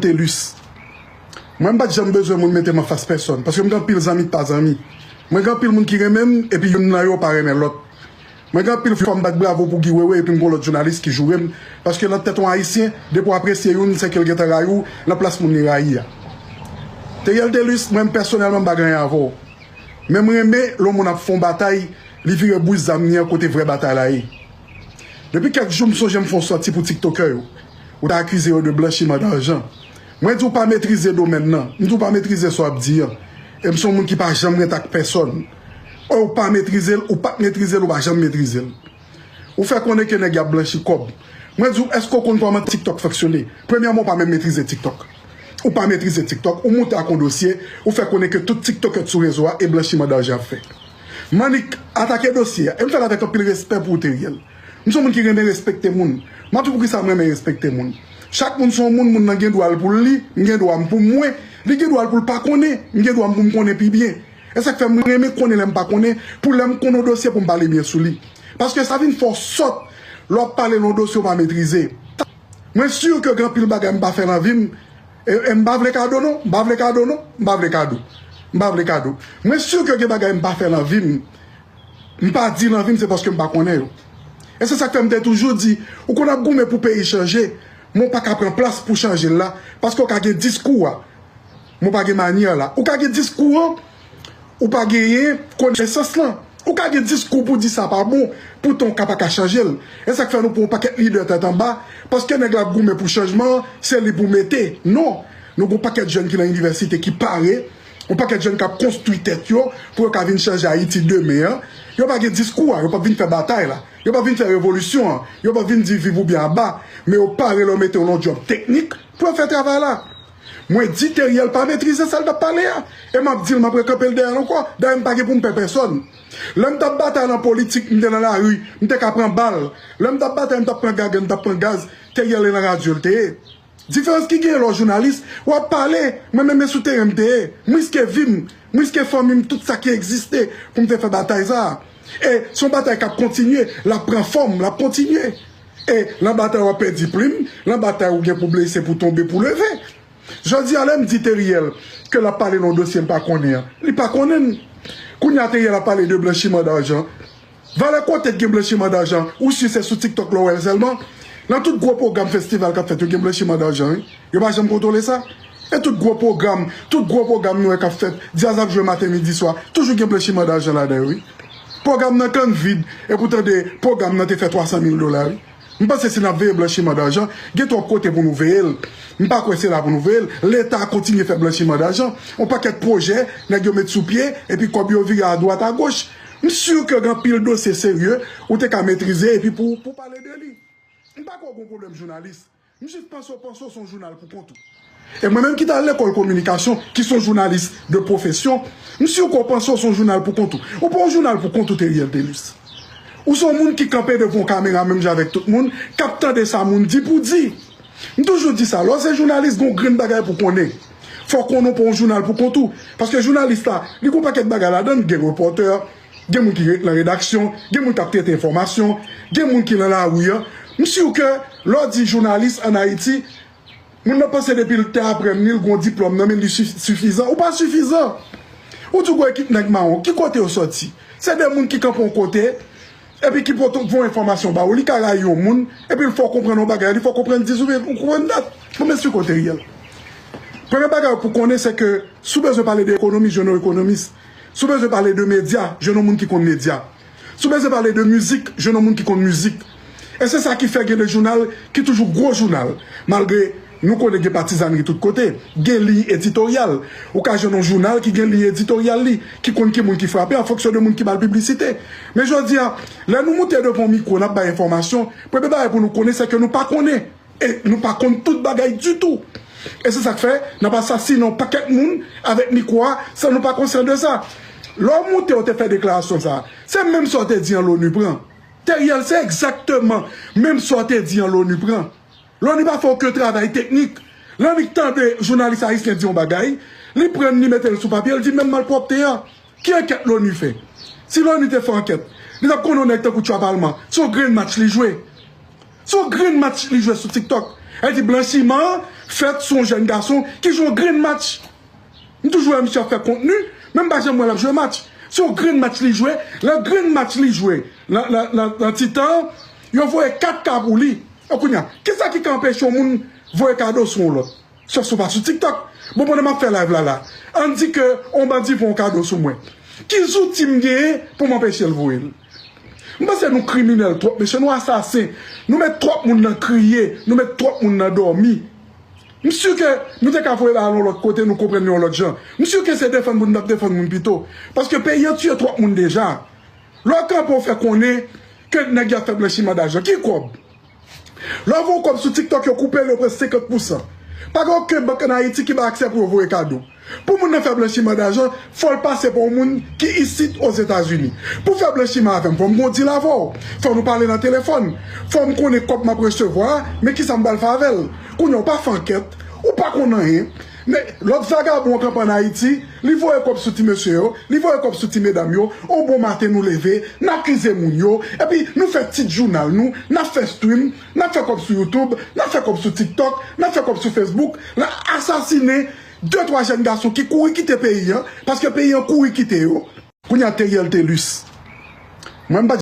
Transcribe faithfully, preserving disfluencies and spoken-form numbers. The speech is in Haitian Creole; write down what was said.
Telus. Mwen, m pa t janm bezwen moun mete m anfas pèsòn, paske m gen anpil zanmi k pa zanmi. Mwen gen anpil moun ki renmen m, epi youn nan yo pa renmen lòt. Mwen gen anpil fwa m bat bravo pou Guy Wewe, epi m gen yon lòt jounalis ki joure m, paske nan tèt yon Ayisyen, depi w apresye youn, se ke l gentan rayi w nan plas moun li rayi a. Teriel Telus, mwen, pèsonèlman, m pa gen anyen avè w. Men m renmen lè yon moun ap fè yon batay, li vire bouch zam li an kote vrè batay la ye. Depi kèk jou, m sonje m fè yon sòti pou tiktokè yo. Ou te akize yo de blanchiman dajan. Mwen di w pa metrize domèn nan. M di w pa metrize sa w ap di an. E m se yon moun ki pa janm rete ak pèsòn. Ou pa metrize l, ou pa t metrize l, ou pa janm metrize l. Ou fè konnen ke nèg y ap blanchi kòb. Mwen di w, èske w konn kòman TikTok fonksyone? Premyèman, ou pa menm metrize TikTok. Ou pa metrize TikTok, ou moute ak yon dosye, ou fè konnen ke tout tiktokè sou rezo a e blanchiman dajan y ap fè. M annik atake dosye a, e m fè l avèk anpil respè pou ou, Teriel. M se yon moun ki renmen respekte moun. M ap di w poukisa m renmen respekte moun. Chak moun se yon moun, moun nan gen dwa l pou l li, m gen dwa m pou m wè, li gen dwa l pou l pa konnen, m gen dwa m pou m konnen pi byen. E sa k fè m renmen konnen lè m pa konnen, pou lè m konn yon dosye pou m pale byen sou li. Paske sa vin fè w sòt lè w ap pale nan yon dosye w pa metrize. Mwen si ke gen anpil bagay m pa fè nan vi m, e, e m pa vle kado non, m pa vle kado non, m pa vle kado. M pa vle kado. Mwen si ke gen bagay m pa fè nan vi m, m pa di nan vi m, se paske m pa konnen yo. E se sa k fè m te toujou di, ou konn ap goumen pou peyi chanje, men w pa ka pran plas pou chanje l la, paske w ka gen diskou a. Men w pa gen manyè la. Ou ka gen diskou an, ou pa genyen konesans lan. Ou ka gen diskou pou di sa pa bon, poutan w ka pa ka chanje l. E sa k fè nou pran yon pakèt lidè tèt anba, paske nèg la ap goumen pou chanjman an, se li pou mete. Non! Nou gen yon pakèt jèn ki nan inivèsite ki pare, yon pakèt jèn k ap konstwi tèt yo, pou yo ka vin chanje Ayiti demen an. Yo pa gen diskou a, yo p ap vin fè batay la. Yo p ap vin fè revolisyon an. Yo p ap vin di viv oubyen aba. Men yo pare lè yo mete yo nan yon djòb teknik pou yo fè travay la. Mwen di Teriel pa metrize sa l t ap pale a. E m ap di l, m ap rekanpe l dèyè l ankò. Dayè, m pa gen pou m pè pèsòn. Lè m t ap batay nan politik, m te nan lari, m te ka pran bal. Lè m t ap batay, m t ap pran gagann, m t ap pran gaz. Teriel e nan radyo l te ye. Diferans ki genyen lè w jounalis, w ap pale. Mwen menm, e sou teren m te ye. M riske vi m, m riske fanmi m, tout sa ki egziste pou m te fè batay sa a. E se yon batay k ap kontinye, l ap pran fòm, l ap kontinye. E nan batay w ap pèdi plim, nan batay ou gen pou blese, pou tonbe, pou leve. Jodi a, lè m di Teriel ke l ap pale nan yon dosye l pa konnen an, li pa konnen l. Kounye a, Teriel ap pale de blanchiman dajan. Valè kote k gen blanchiman dajan, ou si se sou TikTok lè w wè l sèlman? Nan tout gwo pwogram festival k ap fèt, yo gen blanchiman dajan, wi. Yo pa janm kontwole sa. E tout gwo pwogram, tout gwo pwogram nou wè k ap fèt, djaz ap jwe maten, midi, swa, toujou gen blanchiman dajan ladan yo, wi. Pwogram nan kann vid, epi w tande pwogram nan te fè twa san mil dola, wi. M panse si n ap veye blanchiman dajan, gen twòp kote pou nou veye l. M pa kwè se la pou nou veye l. Leta a kontinye fè blanchiman dajan. Yon pakèt pwojè, nèg yo met sou pye, epi kòb yo vire adwat, agoch. M si ke gen anpil dosye serye ou te ka metrize epi pou, pou pale de li. M pa kwè w gen yon pwoblèm jounalis. M jis panse w panse w se yon jounal pou kont ou. E mwen menm ki t al lekòl kominikasyon, ki se yon jounalis de pwofesyon, m si ke w panse w se yon jounal pou kont ou. Ou pa yon jounal pou kont ou, Teriel Telus. Ou se yon moun ki kanpe devan yon kamera menm jan avèk tout moun, k ap tande sa moun di pou di. M toujou di sa, lè w se jounalis, gen yon grenn bagay pou w konnen. Fò w konnen w pa yon jounal pou kont ou. Paske jounalis la, li gen yon pakèt bagay ladan l, gen repòtè, gen moun ki re-, nan redaksyon, gen moun k ap trete enfòmasyon, gen moun ki nan lari a. M si ke lè w di jounalis ann Ayiti, moun nan panse depi l te aprann li, l gen yon diplòm nan men li, li si-, sifizan. Ou pa sifizan. Ou di w gen ekip nèg mawon. Ki kote yo sòti? Se de moun ki kanpe yon kote, epi ki pote yon enfòmasyon ba ou. Li ka rayi yon moun, epi l fè w konprann yon bagay, li fè w konprann dis oubyen ou konprann dat. Bon, men si w kote reyèl. Premye bagay pou w konnen, se ke si w bezwen pale de ekonomi, jwenn yon ekonomis. Si w bezwen pale de medya, jwenn yon moun ki konn medya. Si w bezwen pale de mizik, jwenn yon moun ki konn mizik. E se sa ki fè gen de jounal ki toujou gwo jounal. Malgre nou konnen gen patizanri tout kote, gen liy editoryal. Ou ka jwenn yon jounal ki gen liy editoryal li, ki konn ki moun ki frape an fonksyon de moun ki ba l piblisite. Men jodi a, lè nou moute devan yon mikwo, n ap bay enfòmasyon, premye bagay pou nou konnen, se ke nou pa konnen. E nou pa konn tout bagay ditou. E se sa k fè n ap asasinen yon pakèt moun avèk mikwo a san nou pa konsyan de sa. Lè w moute, w te fè deklarasyon sa a, se menm sa w te di an Loni pran. Teriel, se egzakteman menm sa w te di an Loni pran. Loni pa fè okenn travay teknik. Lè li tande jounalis ayisyen di yon bagay, li pran l, li mete l sou papye, li di menm malpwòpte a. Ki ankèt Loni fè? Si Loni te fè ankèt, li t ap konnen yon nèg tankou Tchwa Palman, se yon grenn match li jwe. Se yon grenn match li jwe sou TikTok. Sa vle di blanchiman an fèt sou yon jèn gason ki jwe yon grenn match. M toujou wè misye ap fè kontni, men m pa janm wè l ap jwe match. Se yon grenn match li jwe. Nan grenn match li jwe nan, nan, nan, nan Titan an, yo voye kat ka pou li. E kounye a, kisa ki ka anpeche yon moun voye kado sou yon lòt? Sòf si w pa sou TikTok. Bon, pandan m ap fè live la la, ann di ke yon bandi voye yon kado sou mwen. Ki zouti m genyen pou m anpeche l voye l? M panse nou kriminèl twòp, mesye, nou asasen. Nou met twòp moun nan kriye, nou met twòp moun nan dòmi. M si ke nou te ka voye bagay yon lòt kote, nou konprann yon lòt jan. M si ke se defann moun n ap defann moun pito. Paske peyi an tiye twòp moun deja. Lè w kanpe, w fè konnen ke nèg yo ap fè blanchiman dajan. Ki kòb? Lè w voye yon kòb sou TikTok, yo koupe l, yo pran senkant pousan. Pa gen okenn bank ann Ayiti ki bay aksè pou yo voye kado. Pou moun nan fè blanchiman dajan, fò l pase pa yon moun ki isit Ozetazini. Pou fè blanchiman avè m, fò m gon dil avè w. Fò nou pale nan telefòn. Fò m konnen kòb m ap resevwa a, men kisa m pral fè avè l. Kounye a, ou pa fè ankèt, ou pa konn anyen. Men lòt vagabon an kanpe ann Ayiti, li voye kòb sou ti mesye yo, li voye kòb sou ti medam yo. Yon bon maten nou leve, n akize moun yo, epi nou fè tit jounal nou, n ap fè stream, n ap fè kòb sou YouTube, n ap fè kòb sou TikTok, n ap fè kòb sou Facebook, n ap asasinen de twa jèn gason ki kouri kite peyi an, paske peyi an kouri kite yo. Kounye a, Teriel Thelus. Mwen, m pa